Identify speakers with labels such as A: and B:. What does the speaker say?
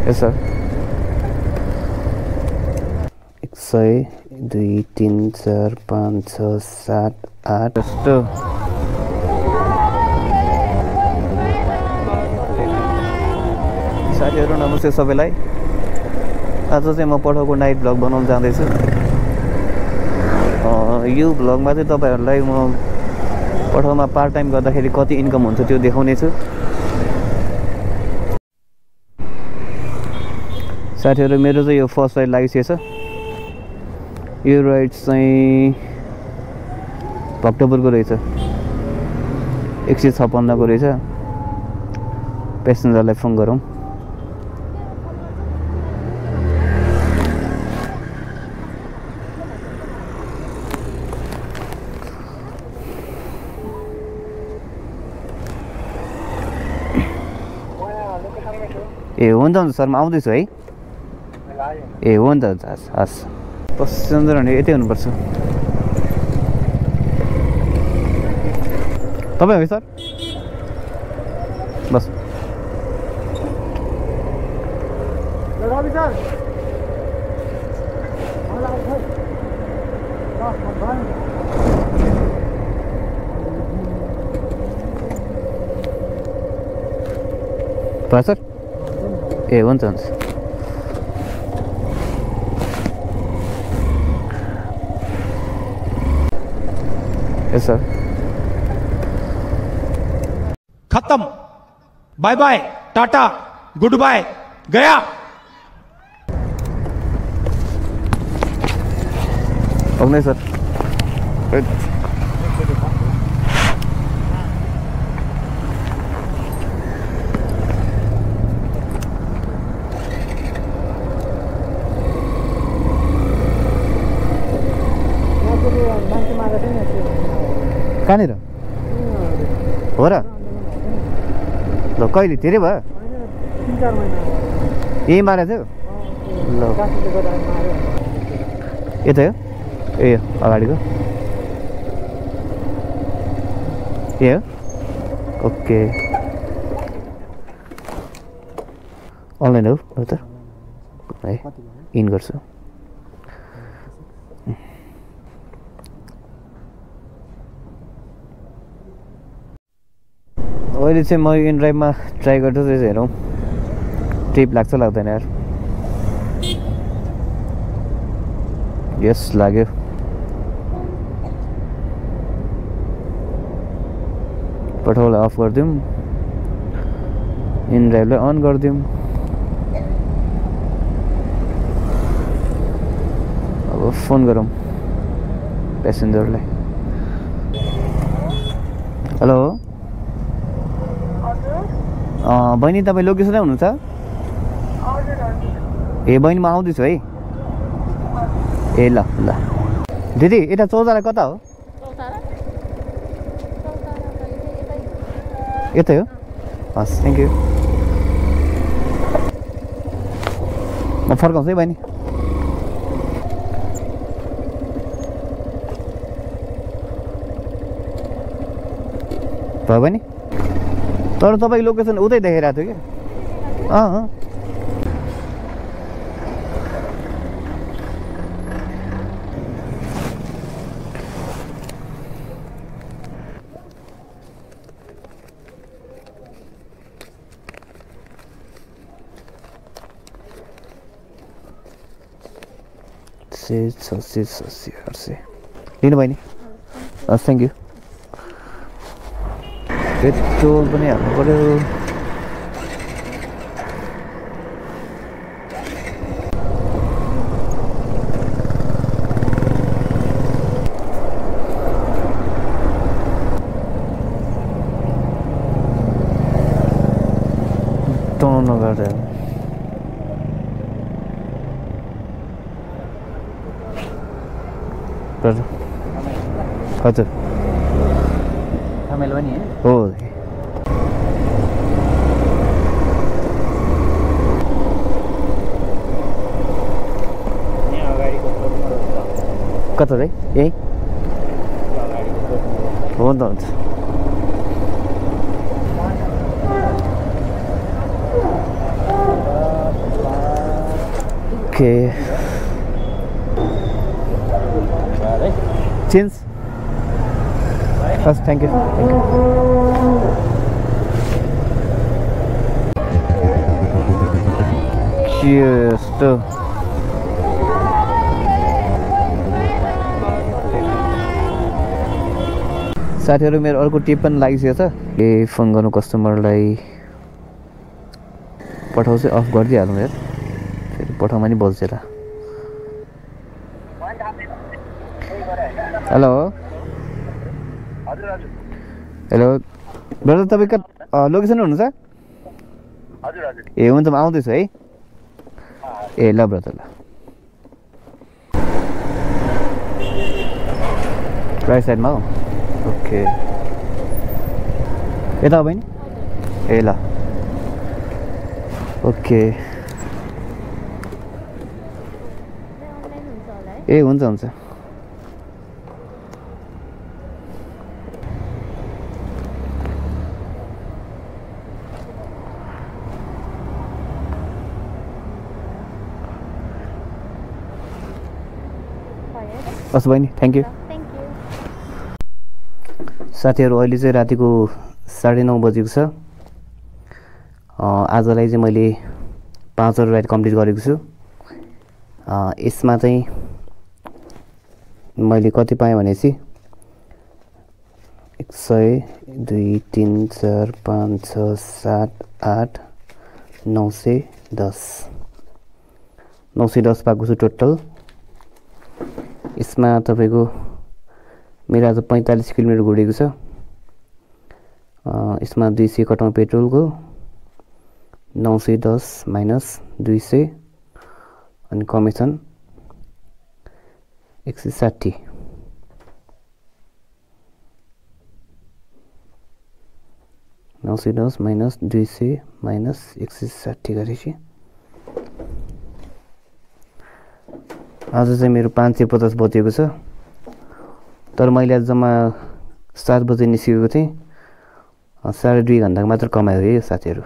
A: यस sir 100 2 3 4 5 6 7 8 जस्तो साथीहरु नमस्ते सबैलाई आज चाहिँ म पठाउको नाइट भ्लग बनाउन जाँदैछु यो भ्लगमा चाहिँ तपाईहरुलाई म पठाउमा पार्ट टाइम गर्दाखेरि कति इन्कम हुन्छ त्यो देखाउने छु साथीहरु मेरो चाहिँ यो फर्स्ट राइड लागिसकेछ यो राइड चाहिँ भक्तपुरको रहेछ 156 को रहेछ प्यासेन्जरलाई फोन गरौँ ए हुन्छ हुन्छ सर म आउँदैछु है ए हुन्छ हुन्छ हस् प्यासेन्जर भने यतै हुनुपर्छ तपाईँ हो सर बस भयो सर ए हुन्छ हुन्छ यस सर
B: खत्म bye bye tata good bye गया
A: नहीं सर कहाँनिर हो र ल कहिले धेरै भयो
C: 3-4 महिना
A: यही मारेको थियो ल यतै हो ए अगाडिको ए हो ओके अनलाइन हो त है इन गर्छु अहिले चाहिँ म इन ड्राइभमा ट्राई गर्छु चाहिँ हेरौँ ट्रिप लाग्छ लाग्दैन यार यस लाग्यो पेट्रोललाई अफ गरिदिउँ इन ड्राइभलाई अन गरिदिउँ अब फोन गरौँ प्यासेन्जरलाई हेलो बहिनी तपाईँ लोकेसनै हुनुहुन्छ ए बहिनी म आउँदैछु है ए ल ल दिदी यता चौतारा कता हो यतै हो हस् थ्याङ्क यू म फर्काउँछु है बहिनी भयो बहिनी तर तपाईको लोकेसन उतै देखाइरहेको थियो कि लिनु बहिनी हस् थ्याङ्क यू पेट्रोल पनि हाल्नु पर्यो टर्न गरेर हजुर हो कता रे यही हो त हुन्छ ओके चेन्ज हस् थ्याङ्क यू के यस्तो साथीहरु मेरो अर्को टिप पनि लागिसकेको छ फोन गर्नु कस्टमरलाई पठाउँछु अफ गरिदिइहालौँ यार फेरि पठाउमा नि बोल्छ र हेलो हेलो ब्रदर तपाईँ कहाँ लोकेसन हुनुहुन्छ ए हुन्छ म आउँदैछु है ए ल ब्रदर ल राइट साइडमा हो ओके यता हो बहिनी ए ल ओके ए हुन्छ हुन्छ हस् बहिनी थ्याङ्क यू साथीहरु अहिले चाहिँ रातिको 9:30 बजेको छ आजलाई चाहिँ मैले 5 वटा राइड कम्प्लिट गरेको छु यसमा चाहिँ मैले कति पाएँ भनेपछि 100 2 3 4 5 6 7 8 910 पाएको छु टोटल यसमा तपाईको मेरो आज 45 किलोमिटर घुडेको छ यसमा 200 कटाउँ पेट्रोलको 910 माइनस 200 अनि कमिसन 160 910 माइनस 200 माइनस 160 गरेपछि आज चाहिँ मेरो 550 बजेको छ तर मैले आज जम्मा 7 बजे निस्केको थिएँ 2.5 घण्टाको मात्र कमायो है साथीहरु